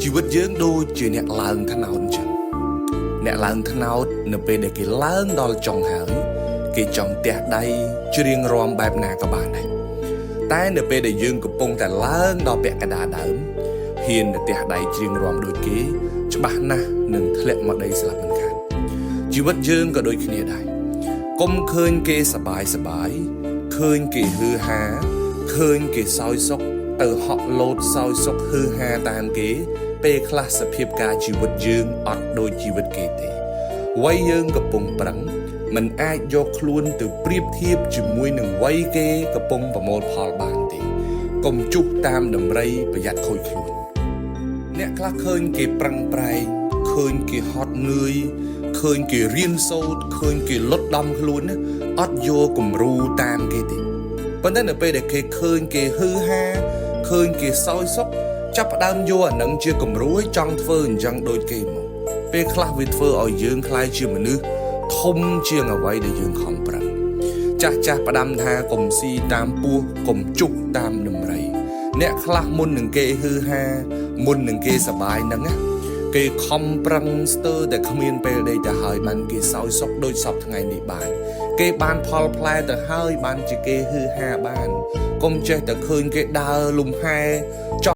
ជីវិតយើងដូចជាអ្នកឡើងថ្នោតអញ្ចឹងអ្នកឡើងថ្នោតនៅពេលដែលគេឡើងដល់ចុងហើយគេចង់ទះដៃច្រៀងរាំបែបណាក៏បានដែរតែនៅពេលដែលយើងកំពុងតែឡើងដល់ពាក់កណ្ដាលដើមហ៊ានទៅទះដៃច្រៀងរាំដូចគេច្បាស់ណាស់នឹងធ្លាក់មកដីស្លាប់មិនខានជីវិតយើងក៏ដូចគ្នាដែរកុំឃើញគេសបាយសបាយឃើញគេហឺហាឃើញគេសោយសុខទៅហក់លោតសោយសុខហឺហាតាមគេ ពេលខ្លះសភាពការជីវិតយើងអត់ដូចជីវិតគេទេវ័យយើងកំពុងប្រឹងមិនអាចយកខ្លួនទៅប្រៀបធៀបជាមួយនឹងវ័យគេកំពុងប្រមូលផលបានទេកុំជុះតាមដំរីប្រយ័ត្នខូចខ្លួន អ្នកខ្លះឃើញគេប្រឹងប្រែងឃើញគេហត់នឿយឃើញគេរៀនសូត្រឃើញគេលត់ដំខ្លួនណាអត់យកគំរូតាមគេទេប៉ុន្តែនៅពេលដែលគេឃើញគេហឺហាឃើញគេសោយសុខចាប់ផ្ដើមយកអានឹងជាគំរូឲ្យចង់ធ្វើអញ្ចឹងដូចគេមកពេលខ្លះវាធ្វើឲ្យយើងក្លាយជាមនុស្សធំជាងអ្វីដែលយើងខំប្រឹងចាស់ចាស់ផ្ដាំថាកុំស៊ីតាមពស់កុំជុះតាមដំរី អ្នកខ្លះមុននឹងគេហឺហាមុននឹងគេសបាយហ្នឹងណាគេខំប្រឹងស្ទើរតែគ្មានពេលដេកទៅហើយបានគេសោយសុខដូចសពថ្ងៃនេះបាន គេបានផលផ្លែទៅហើយបានជាគេហឺហាបានកុំចេះតែឃើញគេដើរលំហែចង់